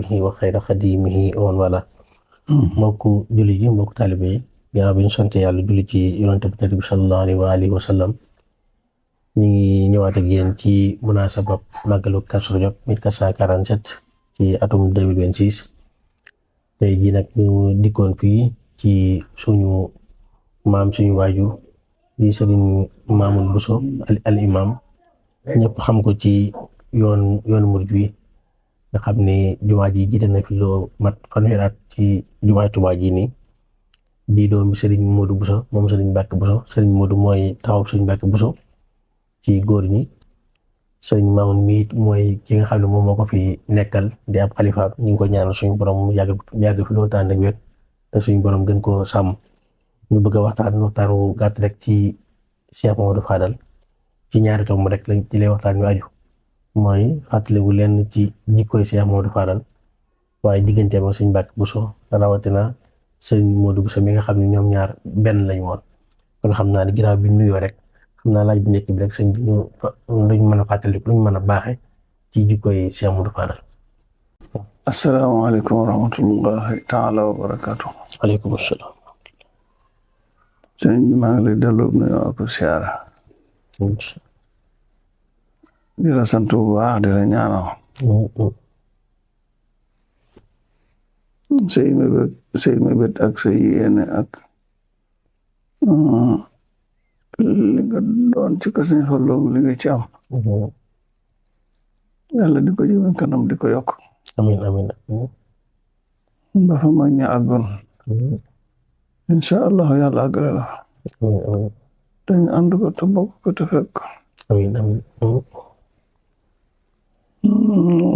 asxaabihi wa xayra xadimihi wa man wala mbokku julli ji mbokku taalibe yi ginnaaw bi ñu sant yàlla julli ci yonent bi tedd bi sallallahu alayhi wa alihi wa sallam ñu ngi ñëwaat ak yéen ci munaasabab màggalu Kazu Rajab 1447 ci atum 2026 tey jii nag ñu dikkoon fii ci suñu maam suñu waaju di Sëriñ Mamoun Bousso al imam ñëpp xam ko ci yoon murid wi nga xam ne jumaa ji jiite na fi loo mat fanweeri at ci jumaa Tuubaa ji nii di doomi Sëriñ Modou Bousso moom Sëriñ Mbàkke Bousso Sëriñ Modou mooy taxaw Sëriñ Mbàkke Bousso ci góor ñi Sëriñ Mamoun mi mooy ki nga xam ne moom moo ko fi nekkal di ab xalifa ñu ngi ko ñaanal suñu borom yàgg fi loolu tànn ak wér te suñu borom gën koo sàmm. ñu bëgg a waxtaan wu gàtt rek ci Cheikh Mamadou Fadal ci ñaari tomb rek lañ ci lay waxtaan yu aju mooy fàttaliku lenn ci jikkoy Cheikh Mamadou Fadal waaye digganteem ak Sëriñ Mbàkke Bousso rawatina Sëriñ Modou Bousso mi nga xam ne ñoom ñaar benn lañ woon kon xam naa ne ginnaaw bi nuyoo rek xam naa laaj bu njëkk bi rek sëñ bi luñ mën a fàttaliku luñ mën a baaxe ci jikkoy Cheikh Mamadou Fadal. asalaamaaleykum wa rahmatullahi taala wa barakaatu. waaleykum salaam. sëñ bi maa ngi lay delloo nuyoo ak siyaara di la sant bu baax di la ñaanal say mébét ak say yéene ak li nga doon ci kër Sëñ Fallu li nga ci am yàlla di ko jëme kanam di ko yokk amiin amiin ba fa mag ña àggoon incha allah yàlla àggale la dañ ànd ko te bokk ko te fekk amiin amiin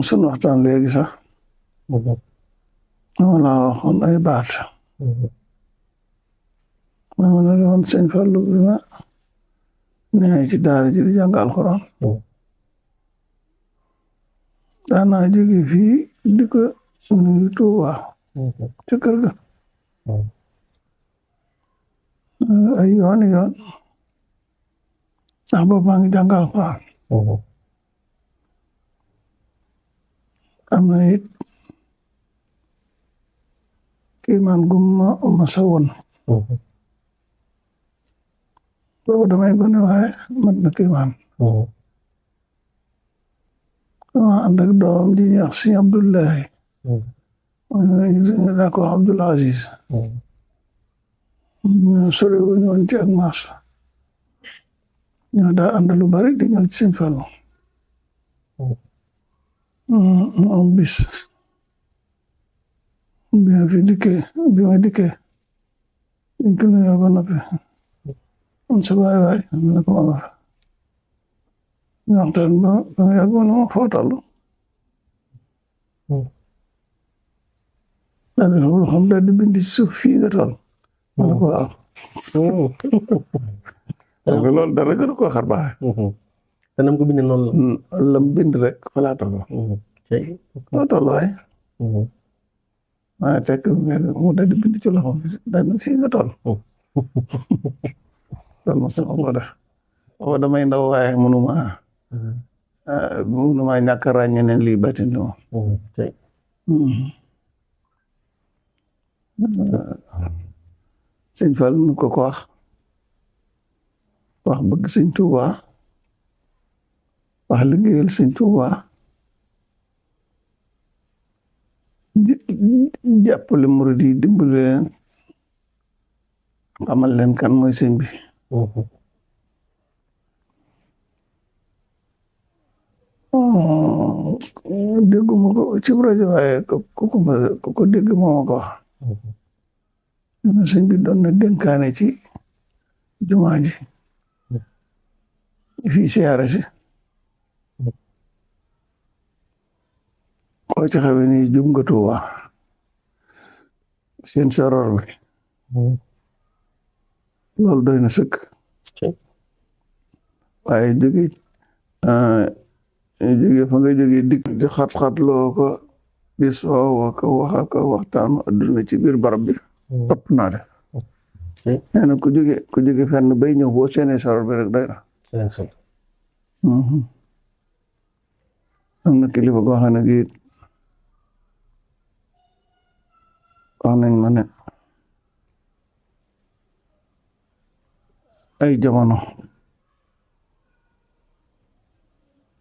sunu waxtaan léegi sax dama laa waxoon ay baat dama la woon Sëñ Fallu bi ma nee ci daara ji di jàng alxuraan daanaa jóge fii di ko nuyu Tuuba ca kër ga ay yoon ndax boobu maa ngi jàng alxuraan am na it kiimaan gu ma sawoon boobu damay gone waaye mat na kiimaan dama ànd ak doom di ñuy wax Sëñ Abdullahi daa ko wax Abdul Aziz sori wu ñoon ci ak maas ñoo daa ànd lu bari di ñëw ci Sëñ Fallu moom bis bi ma dikkee biñ ko nuyoo ba noppi am sa waay ma ne ko ma nga fa ñu waxtaan ba yàgg ma ne ma foo toll daal di xam daal di bind ci suuf fii nga toll ma ne ko waaw loolu dara gën a koo xar baax te nam ko bind noonu lam bind rek fa laa toll foo toll waay maa tekk mu daal di bind ci loxo daal di fii nga toll loolu mos na ko def booba damay ndaw waaye mënuma ñàkk a ràññee ne lii batin li moom Sëñ Fall nu ko wax bëgg Sëñ Tuuba wax liggéeyal Sëñ Tuuba jàppale murid yi dimbali leen xamal leen kan mooy sëñ bi dégguma ko ci rajo waaye ku ko dégg moo ko wax na sëñ bi doon na dénkaane ci jumaa ji fii siyaare si koo ci xamee ni jum nga Tuuba seen soror bi loolu doy na sëkk waaye jóge fa nga jóge dikk di xat-xat loo ko di soowa ko waxa ko waxtaanu adduna ci biir barab bi ëpp naa de nee na ku jóge fenn bay ñëw boo seenee soror bi rek doy na am na kilifa goo xam ne gi wax nañ ma ne ay jamono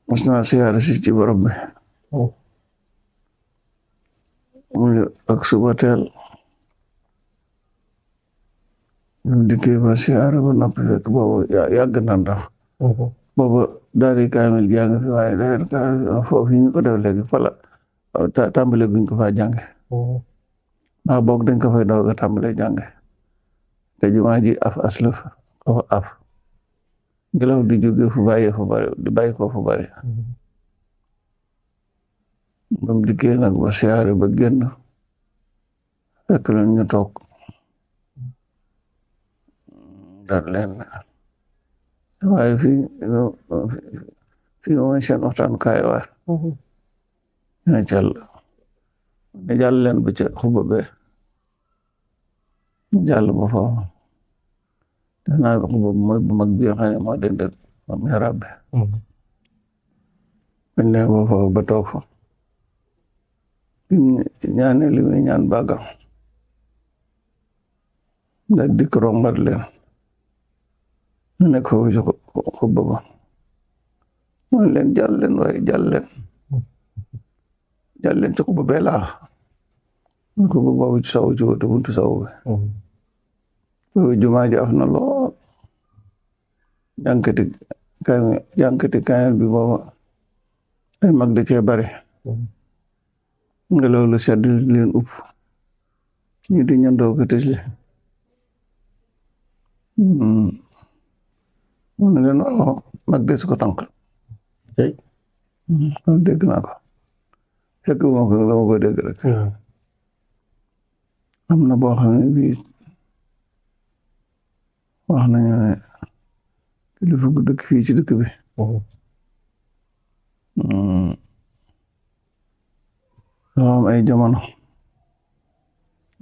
mas naa siyaare si ci barab bi muy ak suba teel ñu dikkee ba siyaare ba noppi fekk boobu yàgg na ndax boobu daal di kaamil jàng fi waaye foofu yi ñu ko def léegi fala tàmbale guñ ko fa jànge maa boog dañ ko fay doog a tàmbale jànge te jumaa ji af aslëf ko af ngelaw di jóge fu bàyyi fu bari di bàyyi ko fu bari bam dikkee nag ba siyaare ba génn fekk leen ñu toog daal leen waaye fii mooy seen waxtaan kaay waa ña cal ne jàll leen ba ca xuba be jàll ba foofu def naa xuba mooy bu mag bi nga xam ne moo dend ak mihrab bi bañ ne ba foofu ba toog fa ñaane li muy ñaan bàggam da dikk rombat leen ñu nekk foofu ci xuba ba mooy leen jàll leen waaye jàll leen ci xuba bee laa xuba boobu ci saw ci woto buntu saw bi foofu jumaa ji af na lool jànkati kaamil bi booba ay mag da cee bari ngelaw lu sedd leen upp ñu di ñandoo ko tëjli mu ne leen waaw mag des ko tànk loolu dégg naa ko fekk moo ko dama ko dégg rek am na boo xam ne bii wax nañu ne kilifa gu dëkk fii ci dëkk bi dafa am ay jamono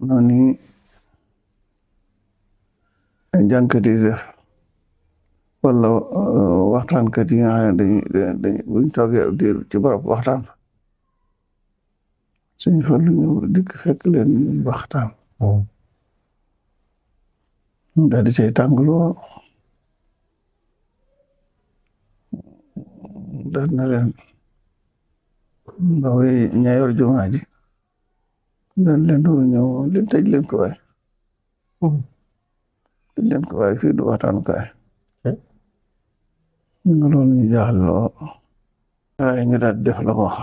noonu ay jànkat yi def wala waxtaankat yi nga xam ne dañuy buñ toogee ab diir ci barab waxtaan fa suñ fa lu ñu dikk fekk leen waxtaan daal di say tàng lool daal na leen ndaw yi ña yor jumaa ji daal leen doo ñëw leen tëj leen ko waay tëj leen ko waay fii du waxtaan kaay ñu nga loolu ñu jaaxal lool waaye ñu daal def la ko wax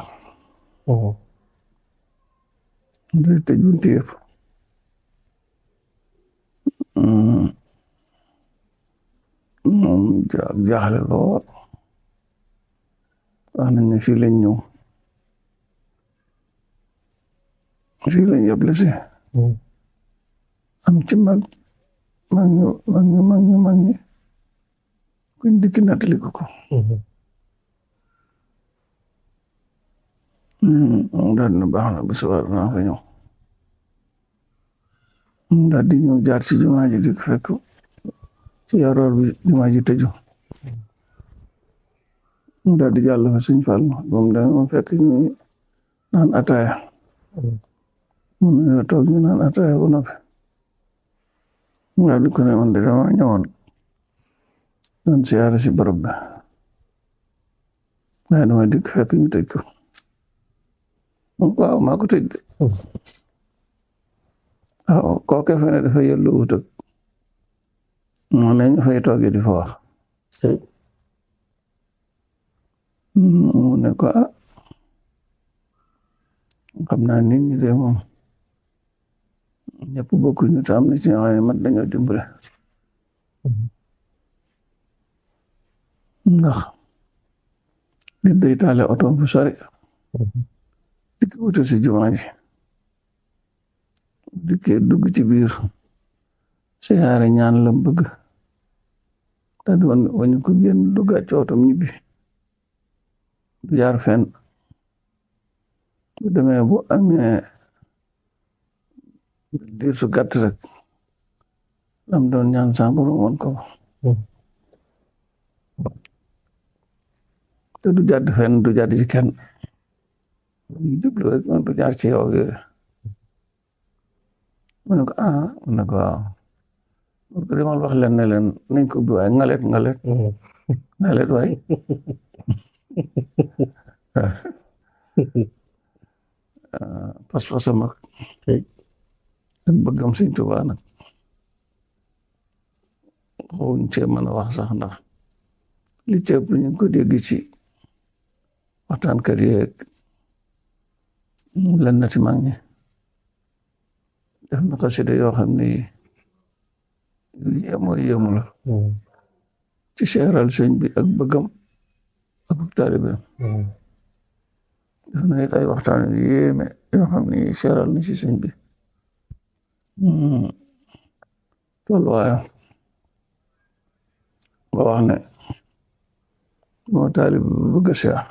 day tëj bunti yëpp moom jaaxle lool wax nañ ne fii lañ ñëw fii lañ yëble si am ci mag ñi kuñ dikki nattali ko daal na baax na bu subaa naa fa ñëw daal di ñëw jaar ci jumaa ji di fekk ci yaroor bi jumaa ji tëju daal di jàll fa Sëñ Fall moom da moom fekk ñu naan ataaya mun na toog ñu naan ataaya ba noppi daal di ko ne man de dama ñëwoon doon siyaare si barab bi waaye dama dikk fekk ñu tëj ko waaw maa ko tëj de waaw kooke fe ne dafa yellu wut ak moo ne ñu fay toogee di fa wax mu ne ko xam naa nit ñi de moom ñëpp bokkuñu te am na ci ñoo xam ne mat dañoo dimbale ndax nit day taale oto fu sori dikk wuute si jumaa ji dikkee dugg ci biir siyaare ñaan lam bëgg te di wañu ko génn duggaat ci otom ñibbi du jaar fenn bu demee bu amee diir su gàtt rek lam doon ñaan sa borom woon ko te du jàdd fenn du jàdd ci kenn ñu jublu rek du jaar ci yow yooyu mu ne ko mu ne ko waaw mu ne ko demal wax leen ne leen nañ ko ubbi waaye ngalet waay pas-pasam ak bëggam Sëñ Tuubaa nag xawuñ cee mën a wax sax ndax li ci ëpp ñu ko dégg ci waxtaankat yeeg lan na ci mag ñi def na xasida yoo xam ne yu yéemu la ci seeral sëñ bi ak bëggam ak taalibeem def na it ay waxtaan yu yéeme yoo xam ne seeral na ci sëñ bi tolluwaayam ba wax ne moo taalib bëgg a seex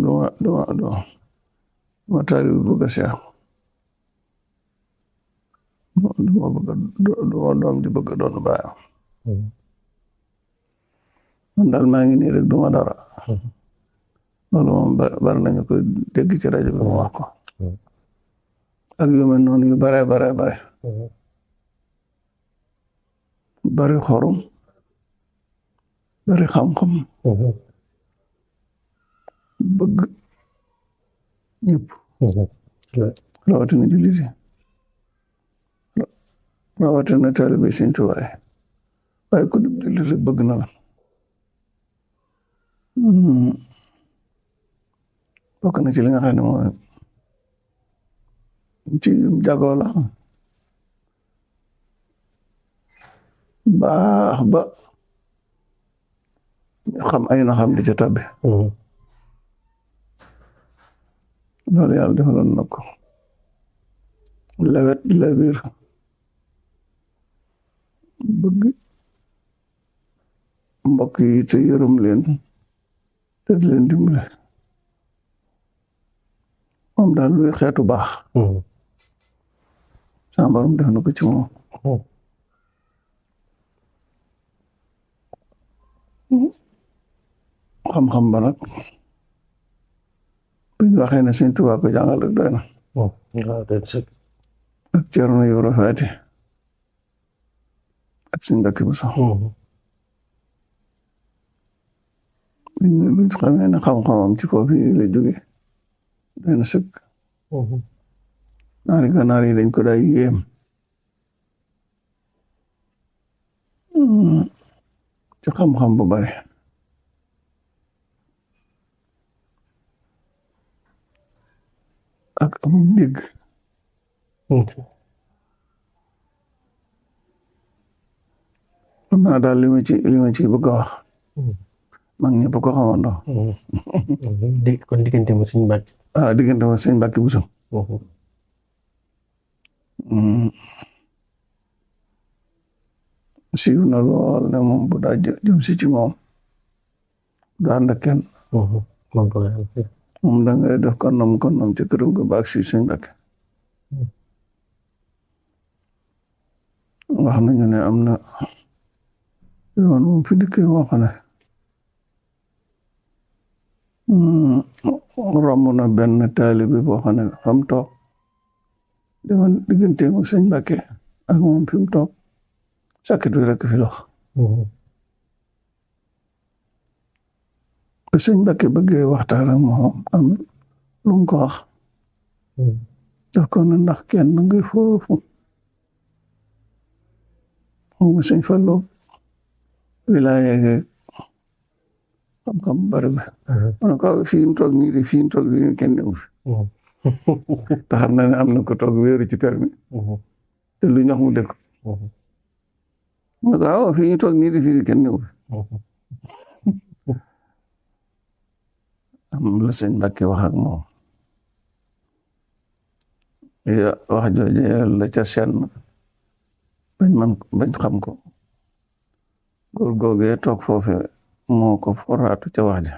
duma taalib bëgg a seex duma doom di bëgg a doon baayam man daal maa ngi nii rek duma dara loolu moom bari nañu ko dégg ci rajo bi mu wax ko ak yu mel noonu yu bare bari xorom bari xam-xam bëgg ñëpp rawatina jullit yi rawatina taalibe Sëñ Tuubaa waaye ku dul jullit rek bëgg na la bokk na ci li nga xam ne mooy ci jagoo la baax ba xam ay na xam di ca tabbe loolu yàlla defaloon na ko lewet la biir bëgg mbokk yi te yërëm leen te di leen dimbale moom daal luy xeetu baax sama borom def na ko ci moom xam-xam ba nag bu ñu waxee ne Sëñ Tuubaa ko jàngal rek doy na ak Ceerno Ibra Faati ak Sëñ Mbàkke Buso buñ xamee ne xam-xamam ci foofu la jóge doy na sëkk naari ganaar yi dañ ko day yéem ci xam-xam bu bari ak amul dégg xam naa daal li ma ci bëgg a wax mag ñëpp ko xamandoo kon diggante ma Sëñ Mbàkke diggante ma Sëñ Mbàkke Buso siiw na lool ne moom bu daa jëm si ci moom du ànd ak kenn moom da ngay def konnom ci këram ko baag si Sëñ Mbàkke wax nañu ne am na yoon moom fi dikkee moo xam ne romb na benn taalibe boo xam ne fa mu toog demoon diggante mu Sëñ Mbàkke ak moom fi mu toog sàkkit wi rek fi dox Sëñ Mbàkke bëggee waxtaan ak moom am lu mu ko wax daf ko ne ndax kenn ngi foofu moom Sëñ Fallu wilaaya ge xam-xam bari bi man ko fii mu toog nii de fii mu toog nii kenn newu fi te xam na ne am na ko toog wéeru ci permis te lu ñox mu dëkk man ko waaw fii ñu toog nii de fii kenn newu fi am la Sëñ Mbàkke wax ak moom wax jooje la ca seen bañ xam ko góor googee toog foofe moo ko foraatu ca wax ja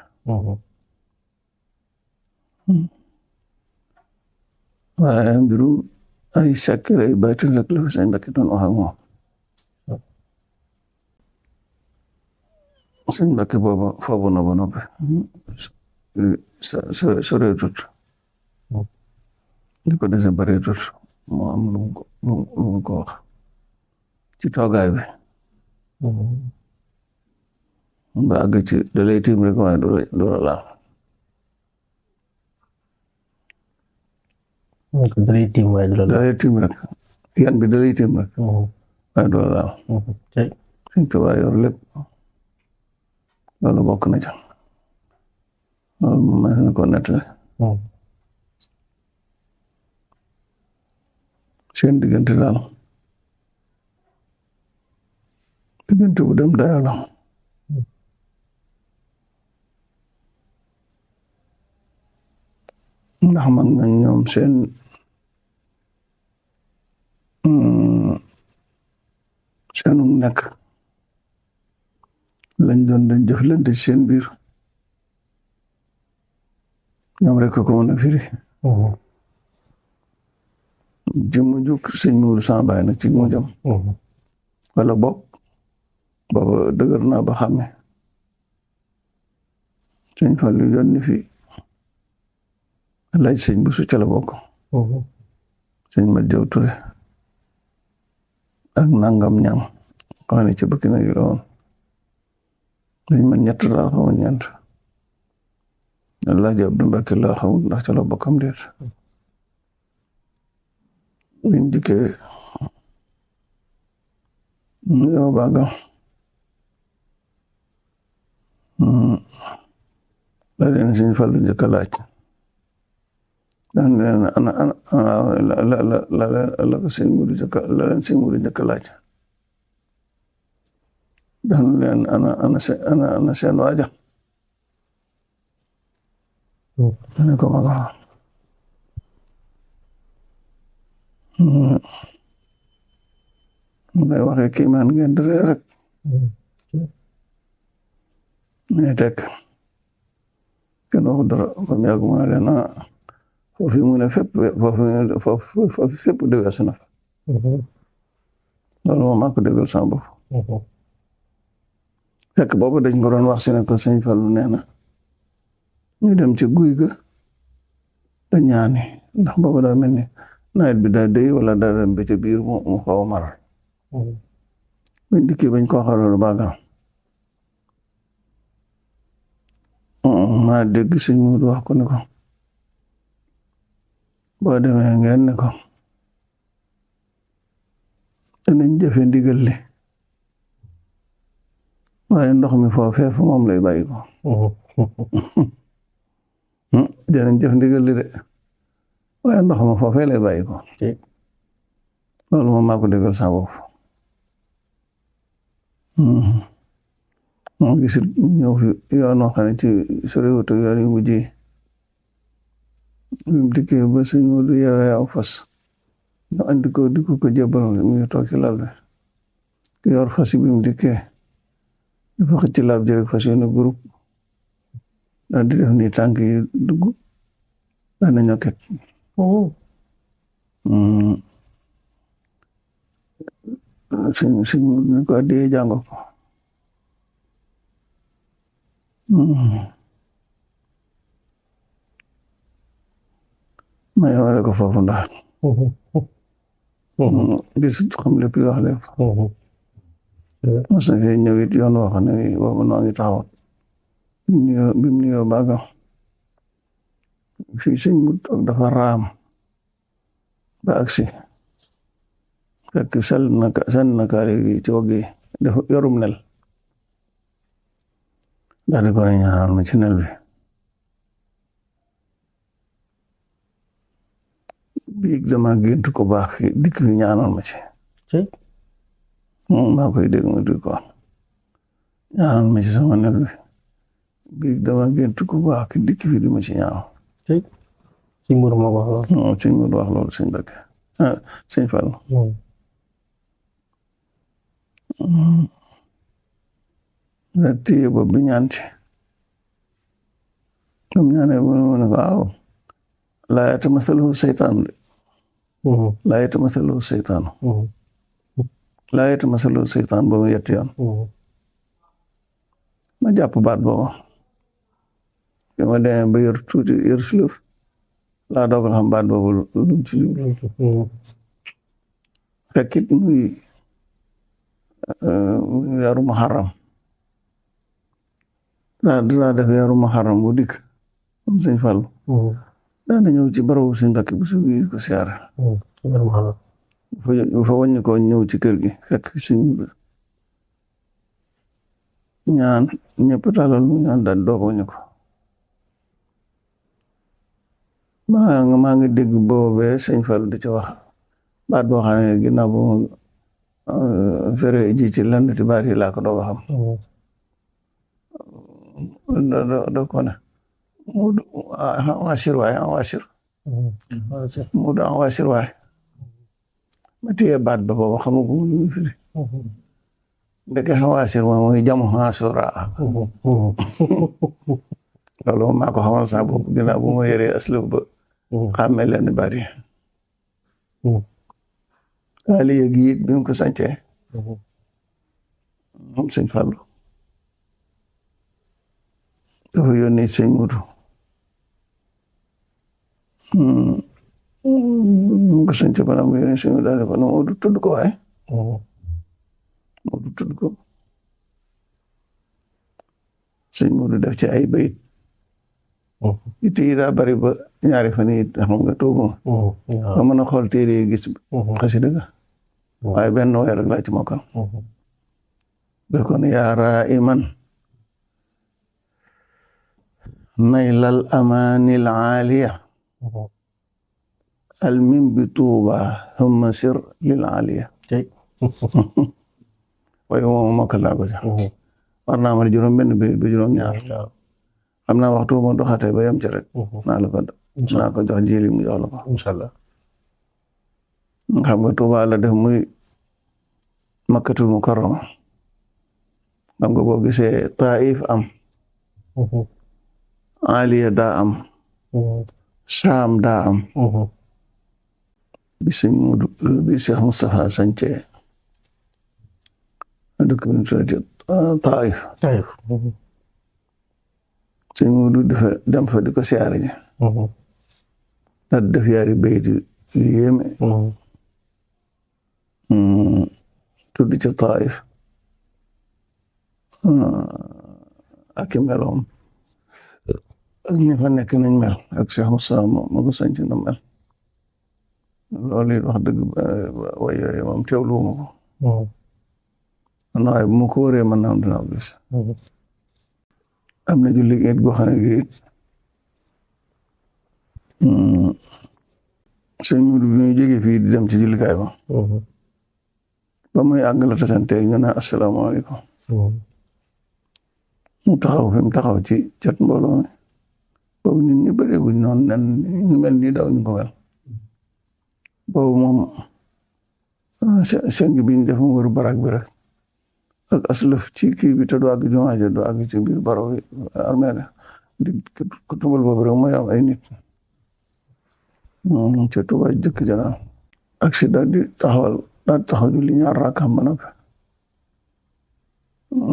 waaye mbirum ay sakkire ay baatin rek la fi Sëñ Mbàkke doon wax ak moom Sëñ Mbàkke booba foobu na ba noppi soreetut li ko dese bareetut moo am lu mu ko wax ci toogaay bi ba àgg ci da lay tiim rek waaye du la laal da lay tiim waaye du la laal da lay tiim rek yan bi da lay tiim rek waaye du la laal Sëñ Tuubaa yor lépp loolu bokk na ca loolu moom ma na ko nettali seen diggante daal diggante bu dem dayo la ndax mag na ñoom seen seenu nekk lañ doon dañ jëflante ci seen biir ñoom rek ko mën a firi ci mujj sëñ Mourou Sambaay nag ci mujjam wala bokk booba dëgër naa ba xàmme sëñ Fallu yónni fi laaj sëñ bu su ca la bokk sëñ Mat Jaw Ture ak nangam ñam xam ne ci bëkki na gi loon dañ man ñett laa xamul ñeent Alaaji Abdu Mbàkke laa xamul ndax ca la bokkam déet buñ dikkee yow baaga la leen sëñ Fallu njëkk a laaj daan leen la ko sëñ Mudu njëkk a laaj daan leen ana seen waaja ne ko ma ko mu lay waxee kii maan ngeen di ree rek mais teg kenn waxu dara ba mu yàgg mu ne leen foofu mu ne foofu fépp de weesu na fa loolu moom maa ko déggal sama bopp fekk boobu dañ ko doon wax si ne ko sëñ Fallu nee na ñu dem ci guy ga da ñaani ndax boobu daa mel ni nawet bi daa dey wala daa dem ba ca biir mu xaw a mar bañ dikkee bañ ko waxal loolu baagal maa dégg sëñ Muudu wax ko ne ko boo demee ngeen ne ko danañ jëfe ndigal li waaye ndox mi foofee fu moom lay bàyyi ko danañ jëf ndigal li de waaye ndox ma foofee lay bàyyi ko loolu moom maa ko déggal sa bopp moo gisit ñëw fi yoon wax ne ci soriwutu yoon yu mujj yi mu dikkee ba sëñ Moodu yeewee aw fas ñu andi ko di ko jébal mu ngi toog ci lal bi ki yor fas yi bi mu dikkee dafa xëcc ci laab jërek fas yi ne groupe daal di def ni tànk yi dugg daal na ñokket sëñ Moodu ne ko addiyee jàngo ko ma yemale ko foofu ndax di xam lépp yi wax lépp mas na fee ñëwit yoon wax ne boobu noo ngi taxawat bi mu nuyoo baaga fii sëñ mu toog dafa raam ba agsi fekk sel na kaari gi ci wagg yi dafa yorum nel daal di ko ne ñaanal ma ci nel bi biig dama gént ko baax dikk fi ñaanal ma ci maa koy dégg mu di ko ñaanal ma ci sama nel bi biig dama gént ko baax dikk fi di ma ci ñaanal sëñ Mourou moo wax loolu sëñ Mourou wax loolu sëñ Mbàkke sëñ Fall da téye bopp bi ñaan ci comme ñaane mu ne ko waaw laa yatamasaluhu seytaan de laa yatamasaluhu seytaan laa yatamasaluhu seytaan ba mu yetti yoon ma jàpp baat booba bi ma demee ba yor tuuti yor suluf laa dogal xam baat boobu lu ci jublu fekkit muy weeru muharram daa def weeru muharram bu dikk am sëñ Fallu daana ñëw ci barabu sëñ Mbàkke bu subi ko siyaare bu fa wàññi ko ñëw ci kër gi fekk sëñ ñaan ñëpp talal mu ñaan daal doo ko wàññi ko maa ngi dégg boobee sëñ Fallu di ci wax baat boo xam ne ginnaaw bu fere ji ci lenn ti baat yi laa ko doo xam da ko ne mudu awasir waay mudu awasir waay ma téye baat ba booba xamagu lu muy firi ndeke awasir moom mooy jamu asura loolu maa ko xamal sax boobu ginnaaw bu ma yoree aslëf ba xàmmee leen baat yi aliya gi it bi mu ko sancee moom sëñ Fallu dafa yónnee sëñ Mudu mu ko sancee ba mu yónnee sëñ Mudu daal ko no Mudu tudd ko waaye Mudu tudd ko sëñ Mudu def ci ay bayit it yi daa bari ba ñaari fan yi xam nga tooguma ba mën a xool téere yi gis xasida ga waaye benn weer rek laa ci mokkal daf ko ne yaa raiman naylal amaanil aaliya almim bi tuuba thumma sir lil aaliya waaye moom mokkal naa ko sax war naa ma juróom benn bayit ba juróom ñaar xam naa waxtu ma doxatee ba yem ci rek naa ko jox jili mu jox la ko inshallah xam nga Tuuba la def muy Makkatul Mukarrama xam nga boo gisee Taif am Aliya daa am Saam daa am bi sëñ Mudu bi Cheikh Moustapha sance dëkk bi ñu tuddee Taif sëñ Mudu dem fa di ko siyaare ji daal def yaari bayit yu yéeme tudd ca Taif ak meloom ak ñi fa nekk nañ mel ak Cheikh Moussa ma ko sanc na mel loolu it wax dëgg way yooyu moom teewlu ma ko waaye bu ma ko wëree mën naa am dinaa gis am na julli it goo xam ne gi it sëñ Mudu bi ñu jógee fii di dem ci jullikaay ba ba muy àgg la tasante ñu ne asalaamaaleykum mu taxaw fi mu taxaw ci cat mbooloo mi boobu nit ñi bëree guñ noonu nen ñu mel ni daw ñu ko mel boobu moom seng bi ñu def mu wër barak bi rek ak aslëf ci kii bi te du àgg jumaa ja du àgg ci biir baro bi armée di ku tumbal boobu rek mooy am ay nit ca Tuuba jëkk janaan accident di taxaw julli ñaar rakkam ba noppi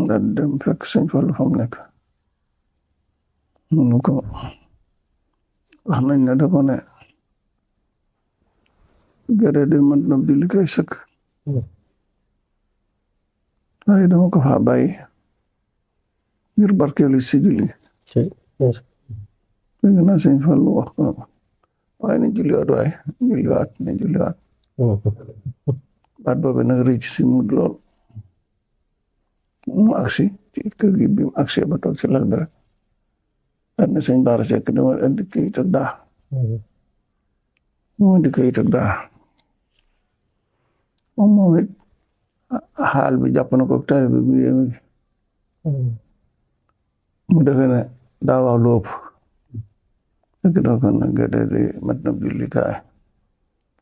daal dem fekk sëñ Fallu fa mu nekk mu ko wax nañ ne da ko ne gere de mën na julli kay sëkk waaye dama ko faa bàyyi ngir barkeelu si julli dégg naa sëñ Fallu wax ko waaye nañ julliwaat nañ julliwaat baat boobu nag rëy ci si Mudu lool mu agsi ci kër gi bi mu agsi ba toog ci lal bi rek daal ne sëñ Baara Sekk dama indi kayit ak daa mu indi kayit ak daa moom it xaal bi jàpp na ko taalibe bi yéeme bi mu defee ne daa wax lu ëpp dëgg doo ko nag gerte di mat na julli kaay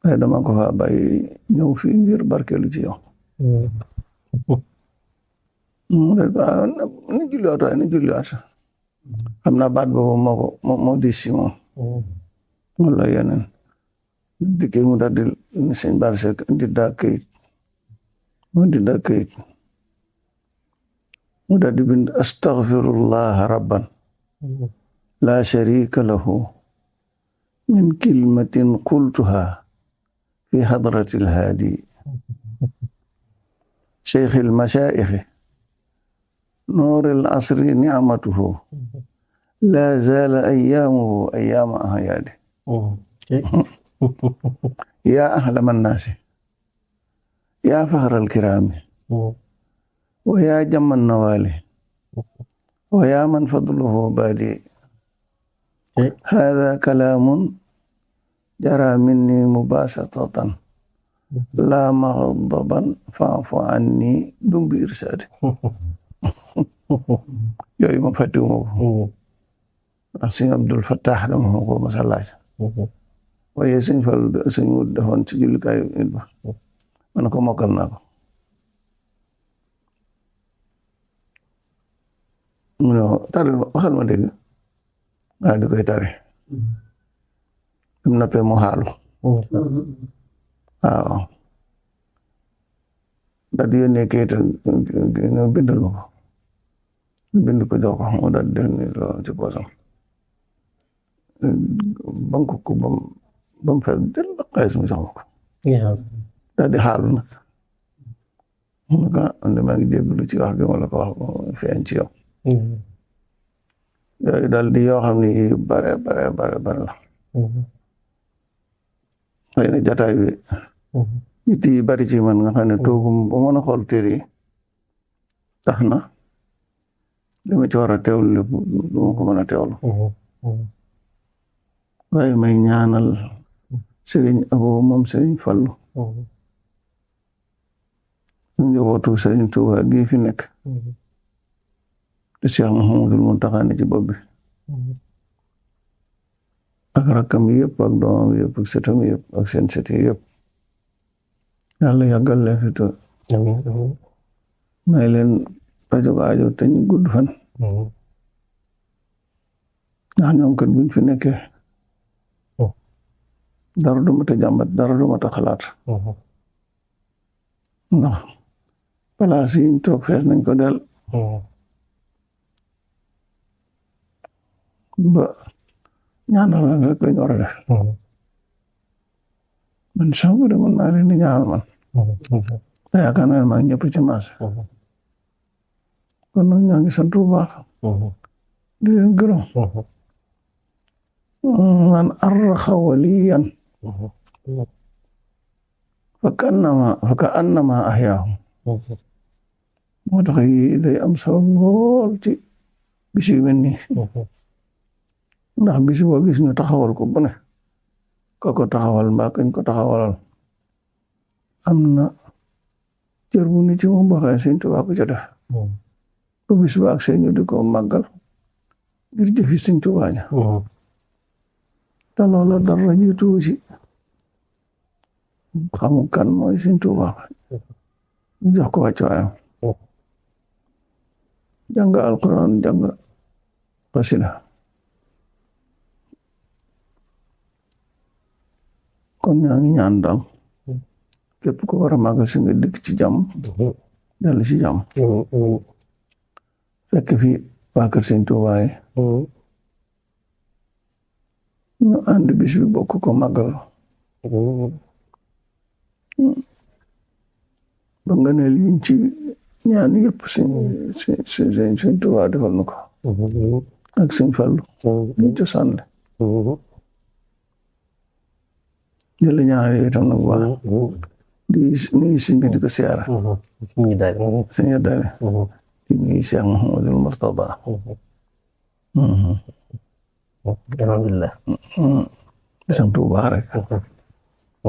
waaye dama ko fa bàyyi ñëw fii ngir barkeelu ci yow ni julliwaat waaye ni julliwaat xam naa baat boobu moo di si moom wala yeneen dikkee mu daal di ni sëñ Bara Seck indi daa kayit mu daal di bind astaghfirullah rabban la sharika lahu min kalimatin qultuha fi hadrati alhaadi شيخ المشايخ نور العصر نعمته لا زال أيامه أيام أعياده يا أهلم الناس يا فخر الكرام ويا جم النوال ويا من فضله بادي هذا كلام جرى مني مباسطة لا مغضبا فاعف عني دم بإرشاد yooyu moom fàttewu ma ko ndax sëñ Abdul Fattah dama ma ko mas a laaj waaye sëñ Fall sëñ Wut defoon ci jullukaayu it ba ma ne ko mokkal naa ko mu ne tari waxal ma dégg waaye di koy tari im nappee mu xaalu waaw daal di yónnee kayit bindal ma ko bind ko jox ko mu daal di def ni loolu ci poosam bank ko bam fees del xaalis mu jox ma ko daal di xaalu nag mu ne ko ande maa ngi jégalu ci wax gi ma la ko wax feeñ ci yow yooyu daal di yoo xam ne bare la xëy na jataay bi nit yi bari ci man nga xam ne toogum ba mën a xool téere yi tax na li ma ci war a teewlu lépp du ma ko mën a teewlu waaye may ñaanal Sëriñ Abo moom Sëriñ Fallu njabootu Sëriñ Tuuba gi fi nekk te Cheikh Mouhamadul Muntaxa ne ci bopp bi ak rakkam yëpp ak doomam yëpp ak sëtam yëpp ak seen sët yëpp yàlla yàggal leen fi to may leen pajog aajo te ñu gudd fan ndax ñoom kat buñ fi nekkee dara du mat a jàmbat dara du mat a xalaat ndax palaas yi ñu toog fees nañ ko del ba ñaanal rek lañ war a def man sax bu dee mën naa leen di ñaanal man te yaakaar naa ne maa ngi ñëpp ci maas kon nag ñaa ngi sant bu baax di leen gërëm man arraxa waliyan fa annama ahyaahu moo tax yi day am solo lool ci bis yu mel nii ndax bis boo gis ñu taxawal ko bu ne ko taxawal mbaa kañ ko taxawalal am na cër bu nit ci moom boo xam ne Sëñ Tuubaa ko ca def ba bis ba ak seen ñu di ko màggal ngir jëfi Sëñ Tuubaa ña te loola dara jiitu ci xamu kan mooy Sëñ Tuubaa ñu jox ko wàccuwaayam jàng alquran jàng xasida kon ñaa ngi ñaan daal képp ko war a màggal si nga dëkk ci jàmm dellu ci jàmm fekk fi waa kër Sëñ Tuubaa yi ñu ànd bis bi bokk ko màggal ba nga ne liñ ci ñaan yëpp Sëñ Tuubaa defal na ko ak Sëñ Fallu ñu cosaan le jël ñaan yooyu tam nag baax di nuyu sëñ bi di ko siyaara sëñ daale di nuyu Cheikh Mouhamadul Mourtada alhamdulillah di sant bu baax rek